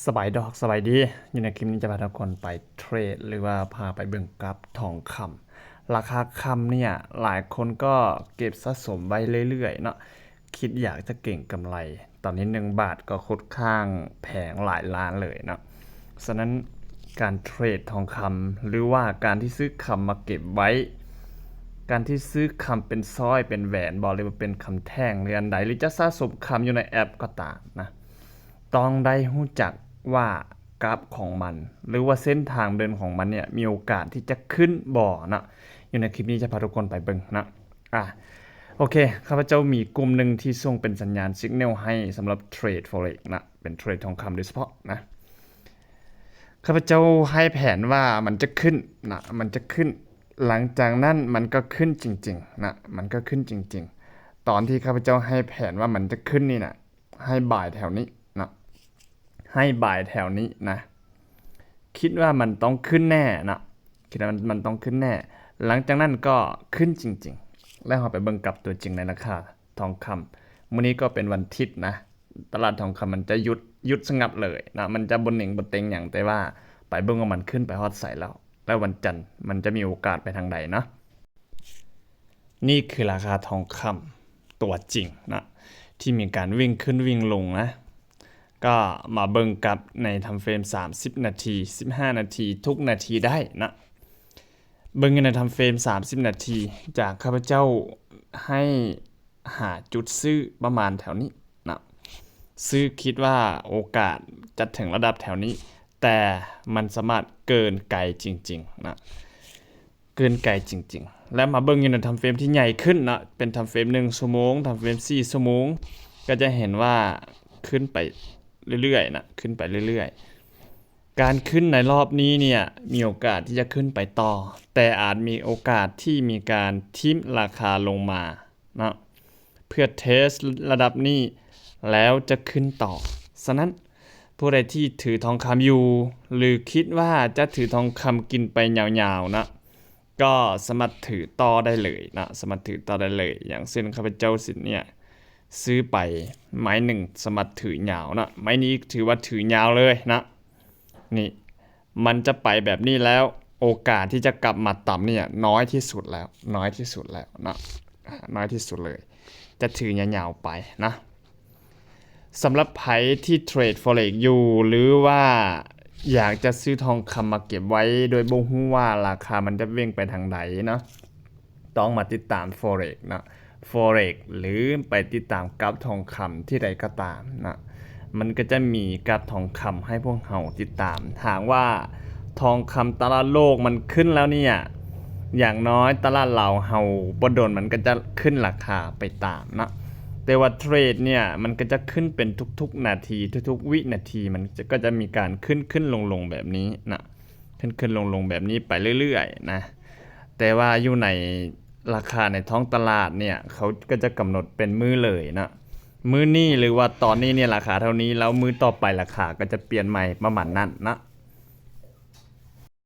ສະບາຍດອກ ສະບາຍດີ. ຢູ່ໃນຄລິບນີ້ຈະພາທຸກຄົນໄປເທຣດ ຫຼືວ່າພາໄປເບິ່ງກຣາຟທອງຄຳ. ລາຄາຄຳເນີ້ຍ ຫຼາຍຄົນກໍເກັບສະສົມໄວ້ເລື້ອຍໆເນາະ, ຄິດຢາກຈະເກັງກຳໄລ. ຕອນນີ້ໜຶ່ງບາດກໍຄົນຂ້າງແພງຫຼາຍລ້ານເລີຍເນາະ. ສະນັ້ນ ການເທຣດທອງຄຳ ຫຼືວ່າການທີ່ຊື້ຄຳມາເກັບໄວ້, ການທີ່ຊື້ຄຳເປັນສ້ອຍ ເປັນແຫວນບໍ ຫຼືວ່າເປັນຄຳແທ່ງ ຫຼືອັນໃດ ຫຼືຈະສະສົມຄຳຢູ່ໃນແອັບກໍຕາມນະ, ຕ້ອງໄດ້ຮູ້ຈັກວ່າກຣາຟຂອງມັນ ຫຼືວ່າເສັ້ນທາງເດີນຂອງມັນເນີ້ຍ ມີໂອກາດທີ່ຈະຂຶ້ນບໍ່ເນາະ. ຢູ່ໃນຄລິບນີ້ຈະພາທຸກຄົນໄປເບິ່ງເນາະ. ອາ ໂອເຄ, ຂ້າພະເຈົ້າມີກຸ່ມໜຶ່ງທີ່ສົ່ງເປັນສັນຍານ signal ໃຫ້ສຳລັບເທຣດ Forex ນະ, ເປັນເທຣດທອງຄຳໂດຍສະເພາະນະ. ຂ້າພະເຈົ້າໃຫ້ແຜນວ່າມັນຈະຂຶ້ນນະ, ມັນຈະຂຶ້ນ. ຫຼັງຈາກນັ້ນມັນກໍຂຶ້ນຈິງໆນະ, ມັນກໍຂຶ້ນຈິງໆ. ຕອນທີ່ຂ້າພະເຈົ້າໃຫ້ແຜນວ່າມັນຈະຂຶ້ນນີ້ນະ, ໃຫ້ບາຍແຖວນີ້ນະ, ໃຫ້ບາຍແຖວນີ້ນະ. ຄິດວ່າມັນຕ້ອງຂຶ້ນແນ່ນະ, ຄິດວ່າມັນ ມັນຕ້ອງຂຶ້ນແນ່. ຫຼັງຈາກນັ້ນກໍຂຶ້ນຈິງໆ. ແລ້ວເຮົາໄປເບິ່ງກັບຕົວຈິງໃນລາຄາທອງຄຳ. ມື້ນີ້ກໍເປັນວັນທິດນະ, ຕະຫຼາດທອງຄຳມັນຈະຢຸດ, ຢຸດສະຫງັບເລີຍນະ, ມັນຈະບໍ່ເໜັງບໍ່ເຕັງຫຍັງ, ແຕ່ວ່າໄປເບິ່ງວ່າມັນຂຶ້ນໄປຮອດໃສແລ້ວ. ແລ້ວວັນຈັນມັນຈະມີໂອກາດໄປທາງໃດເນາະ. ນີ້ຄືລາຄາທອງຄຳຕົວຈິງນະ, ທີ່ມີການວິ່ງຂຶ້ນວິ່ງລົງນະ. ກໍມາເບິ່ງກັບໃນທາມເຟຣມສາມສິບນາທີ, ສິບຫ້ານາທີ, ທຸກນາທີໄດ້ນະ. ເບິ່ງຢູ່ໃນທາມເຟຣມສາມສິບນາທີ, ຈາກຂ້າພະເຈົ້າໃຫ້ຫາຈຸດຊື້ປະມານແຖວນີ້ນະ, ຊື້ ຄິດວ່າໂອກາດຈະເຖິງລະດັບແຖວນີ້, ແຕ່ມັນສາມາດເກີນໄກຈິງໆນະ, ເກີນໄກຈິງໆ. ແລ້ວມາເບິ່ງຢູ່ໃນທາມເຟຣມທີ່ໃຫຍ່ຂຶ້ນນະ, ເປັນທາມເຟຣມໜຶ່ງຊົ່ວໂມງ, ທາມເຟຣມສີ່ຊົ່ວໂມງ, ກໍຈະເຫັນວ່າຂຶ້ນໄປເລື້ອຍໆນະ, ຂຶ້ນໄປເລື້ອຍໆ. ການຂຶ້ນໃນລອບນີ້ເນີ້ຍ ມີໂອກາດທີ່ຈະຂຶ້ນໄປຕໍ່, ແຕ່ອາດມີໂອກາດທີ່ມີການຖິ້ມລາຄາລົງມາເນາະ, ເພື່ອເທສລະດັບນີ້ ແລ້ວຈະຂຶ້ນຕໍ່. ສະນັ້ນ ຜູ້ໃດທີ່ຖືທອງຄຳຢູ່ ຫຼືຄິດວ່າຈະຖືທອງຄຳກິນໄປຍາວໆນະ, ກໍສາມາດຖືຕໍ່ໄດ້ເລີຍນະ, ສາມາດຖືຕໍ່ໄດ້ເລີຍ. ຢ່າງເຊັ່ນ ຂ້າພະເຈົ້າສິເນຍ ຊື້ໄປໄມ້ໜຶ່ງ ສາມາດຖືຍາວເນາະ, ໄມ້ນີ້ຖືວ່າຖືຍາວເລີຍນະ. ນີ້ ມັນຈະໄປແບບນີ້ແລ້ວ, ໂອກາດທີ່ຈະກັບມາຕຳເນີ້ຍ ນ້ອຍທີ່ສຸດແລ້ວ, ນ້ອຍທີ່ສຸດແລ້ວເນາະ, ນ້ອຍທີ່ສຸດເລີຍ, ຈະຖືຍາວໆໄປນະ. ສຳລັບໃຜທີ່ເທຣດ Forex ຢູ່ ຫຼືວ່າຢາກຈະຊື້ທອງຄຳມາເກັບໄວ້ ໂດຍບໍ່ຮູ້ວ່າລາຄາມັນຈະເວັ່ງໄປທາງໃດເນາະ, ຕ້ອງມາຕິດຕາມ Forex ເນາະ, Forex ຫຼືໄປຕິດຕາມກຣາຟທອງຄຳທີ່ໃດກໍຕາມເນາະ, ມັນກໍຈະມີກຣາຟທອງຄຳໃຫ້ພວກເຮົາຕິດຕາມ. ຫາກວ່າທອງຄຳຕະຫຼາດໂລກມັນຂຶ້ນແລ້ວເນີ້ຍ, ຢ່າງນ້ອຍຕະຫຼາດລາວເຮົາບໍ່ດົນມັນກໍຈະຂຶ້ນລາຄາໄປຕາມເນາະ. ແຕ່ວ່າເທຣດເນີ້ຍ ມັນກໍຈະຂຶ້ນເປັນທຸກໆນາທີ, ທຸກໆວິນາທີ ມັນຈະ ກໍຈະມີການຂຶ້ນໆລົງໆແບບນີ້ນະ, ຂຶ້ນໆລົງໆແບບນີ້ໄປເລື້ອຍໆນະ. ແຕ່ວ່າຢູ່ໃນລາຄາໃນທ້ອງຕະຫຼາດເນີ້ຍ ເຂົາກໍຈະກຳນົດເປັນມື້ເລີຍເນາະ, ມື້ນີ້ ຫຼືວ່າຕອນນີ້ເນີ້ຍລາຄາເທົ່ານີ້, ແລ້ວມື້ຕໍ່ໄປລາຄາກໍຈະປ່ຽນໃໝ່ ປະມານນັ້ນເນາະ.